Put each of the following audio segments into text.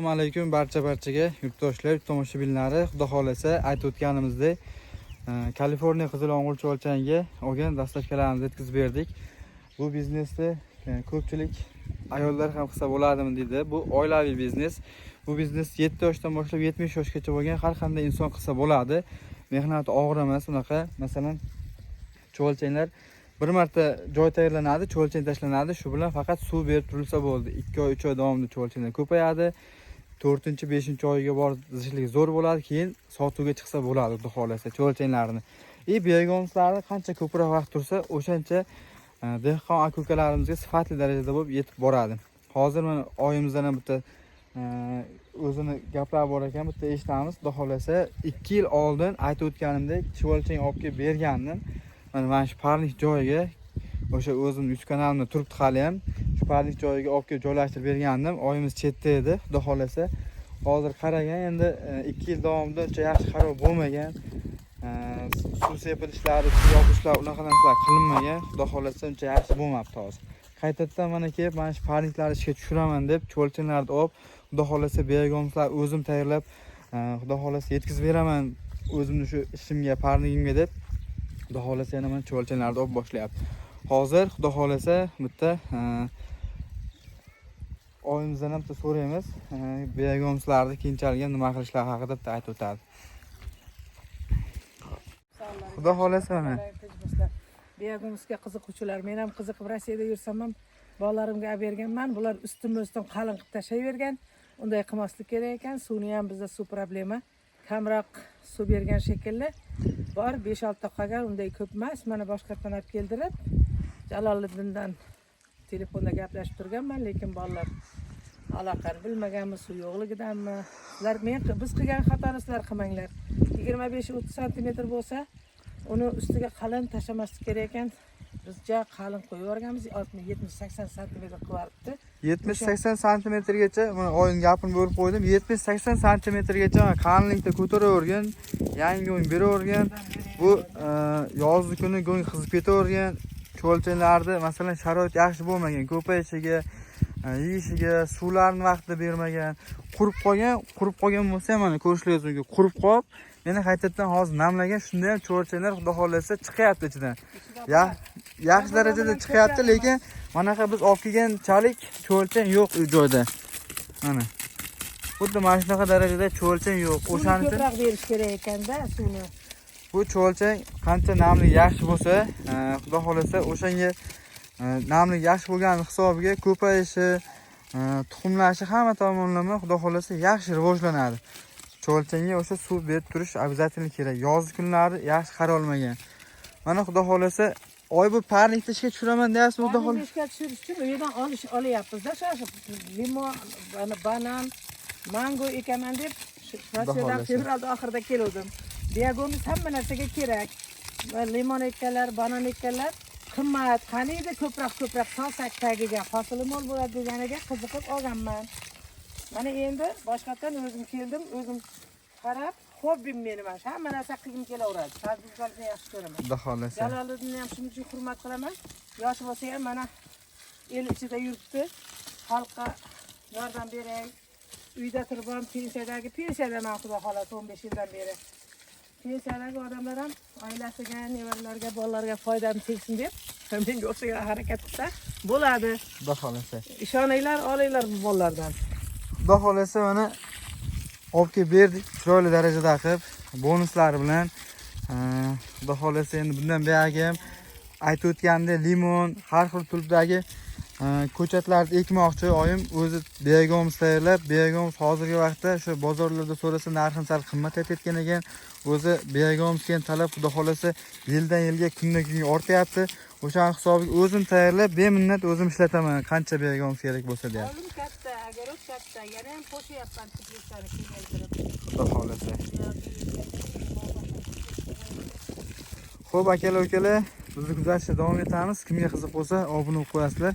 Assalomu alaykum barchaga yurtdoshlar, tomoshabinlari. Xudo xohlasa, aytib o'tganimizdek, Kaliforniya qizil yomg'ir chuvalchangi olgan доставка larimizni yetkazib berdik. Bu biznesda ko'pchilik ayollar ham qilsa bo'ladimi deydi. Bu oilaviy biznes. Bu biznes 7 yoshdan boshlab 70 yoshgacha bo'lgan har qanday inson qilsa bo'ladi. Mehnati og'ir emas unaqa. Masalan, chuvalchanglar bir marta joy tayyorlanadi, chuvalchang tashlanadi, shu bilan faqat suv berib turilsa bo'ldi. 2 oy, 3 oy davomida chuvalchanglar ko'payadi. 4 5 oyga borib zichligi zo'r bo'ladi, keyin sotuvga chiqsa bo'ladi, xudo xohlasa, chuvalchanglarni. И biogomuslarni qancha ko'proq vaqt tursa, o'shancha dehqon aka ukalarimizga sifatli darajada bo'lib yetib boradi. Hozir mana oyimizdan ham bitta o'zini gaplari bor ekan, bitta eshitamiz. Xudo xohlasa, 2 yil oldin aytib o'tganimdek, chuvalchang olib kelib bergandim. Mana shu парник joyiga, o'sha o'zim yuz kanalimda turibdi hali ham. Shu парник joyiga olib kelib joylashtirib bergandim. Oyimiz chetda edi, xudo xohlasa. Hozir qaragan, endi 2 yil davomida uncha yaxshi qarov bo'lmagan. Suv sepilishlari, suv yopishlar, unaqa narsalar qilinmagan. Xudo xohlasa, uncha yaxshi bo'lmabdi hozir. Qaytadan mana kelib, mana shu парник larni ishga tushiraman deb chuvalchanglarni olib, xudo xohlasa, biogomuslar o'zim tayyorlab, xudo xohlasa yetkazib beraman o'zimni shu ishimga, парник imga deb, xudo xohlasa, yana mana chuvalchanglarni olib boshlayapti. Hozir xudo xohlasa bitta oyimizdan ham bitta so'raymiz. Biogomuslarni keyinchalik ham nima qilishlari haqida bitta aytib o'tadi. Xudo xohlasa mana. Biogumusga qiziquvchilar, men ham qiziqib Rossiyada yursam ham bolalarimga olib berganman. Bular ustma ustun qalin qilib tashlayvergan. Unday qilmaslik kerak ekan. Suvni ham, bizda suv problema. Kamroq suv bergan shekilli. Bor 5-6 ta qolgan, unday ko'p emas. Mana boshqatdan olib keldirib, Jaloliddindan telefonda gaplashib turganman, lekin bolalar aloqani bilmaganmi, suv yo'qligidanmi? Sizlar men biz qilgan xatoni sizlar qilmanglar. 25-30 santimetr bo'lsa, uni ustiga qalin tashlamaslik kerak ekan. Biz ja qalin qo'yib yuborganmiz, 60, 70, 80 santimetr qilib yuboribdi. 70-80 santimetrgacha, mana oyim gapini bo'lib qo'ydim. 70-80 santimetrgacha mana qalinlikda ko'taravergan, yangi go'ng beravergan. Bu yozgi kuni go'ng qizib ketavergan. Chuvalchanglarni masalan sharoit yaxshi bo'lmagan, ko'payishiga, yeyishiga suvlarni vaqtida bermagan, qurib qolgan, qurib qolgan bo'lsa ham mana ko'rishingiz mumkin. Qurib qolib, yana qaytadan hozir namlagan, shunda ham chuvalchanglar xudo xohlasa chiqyapti ichidan. Ya, yaxshi darajada chiqyapti, lekin manaqa biz olib kelganchalik chuvalchang yo'q u joyda. Mana. Xuddi mana shunaqa darajada chuvalchang yo'q. Suvni O'shaning uchun ko'proq berish kerak ekanda suvni. Bu chuvalchang qancha namlik yaxshi bo'lsa, xudo xohlasa o'shanga namlik yaxshi bo'lgani hisobiga ko'payishi, tuxumlashi hamma tomonlama xudo xohlasa yaxshi rivojlanadi. Chuvalchangga o'sha suv berib turish обязательно kerak. Yoz kunlari yaxshi qaralmagan. Mana xudo xohlasa, oy bu парник ni ishga tushiraman deyapsizmi, xudo Parnikni xohlasa? ishga tushirish uchun u yerdan olish olyapmiz-da, shoshib limon, mana banan, mango ekaman deb Rossiyadan xohlasa. Fevralda oxirida keluvdim. Biogumus hamma narsaga kerak. Va limon ekkanlar, banan ekkanlar qimmat. Qaniydi ko'proq ko'proq solsak tagiga, hosili mo'l bo'ladi deganiga qiziqib olganman. Mana endi boshqatdan o'zim keldim, o'zim qarab, hobbim meni mana shu, hamma narsa qilgim kelaveradi. Tadbirkorlikni yaxshi ko'raman. Xudo xohlasa. Jaloliddinni ham shuning uchun hurmat qilaman. Yoshi bo'lsa ham mana el ichida yuribdi. Xalqqa yordam beray. Uyda turib ham pensiyadagi, pensiyadaman xudo xohlasa 15 yildan beri. Pensiyadagi odamlar ham oilasiga, nevaralarga, bolalarga foydam tegsin deb menga o'xshagan harakat qilsa bo'ladi. Xudo xohlasa. Ishoninglar, olinglar bu bolalardan. Xudo xohlasa mana olib kelib berdik chiroyli darajada qilib, bonuslari bilan. Xudo xohlasa endi bundan buyog'iga ham aytib o'tgandek limon, har xil turdagi ko'chatlarni ekmoqchi oyim o'zi biogomus tayyorlab, biogomus hozirgi vaqtda shu bozorlarda so'rasa narxini sal qimmat aytayotgan ekan. O'zi biogomusga ham talab xudo xohlasa yildan yilga, kundan kunga ortyapti. O'shani hisobiga o'zim tayyorlab, beminnat o'zim ishlataman, qancha biogomus kerak bo'lsa deyapti. Olim katta, огород katta, yana ham qo'shyapman teplitsani kengaytirib. Xudo xohlasa. Xo'p, akalar, ukalar, bizni kuzatishda davom etamiz. Kimga qiziq bo'lsa, obuna bo'lib qo'yasizlar.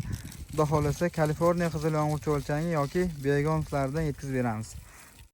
Xudo xohlasa, Kaliforniya qizil yomg'ir chuvalchangi yoki biogomuslardan yetkazib beramiz.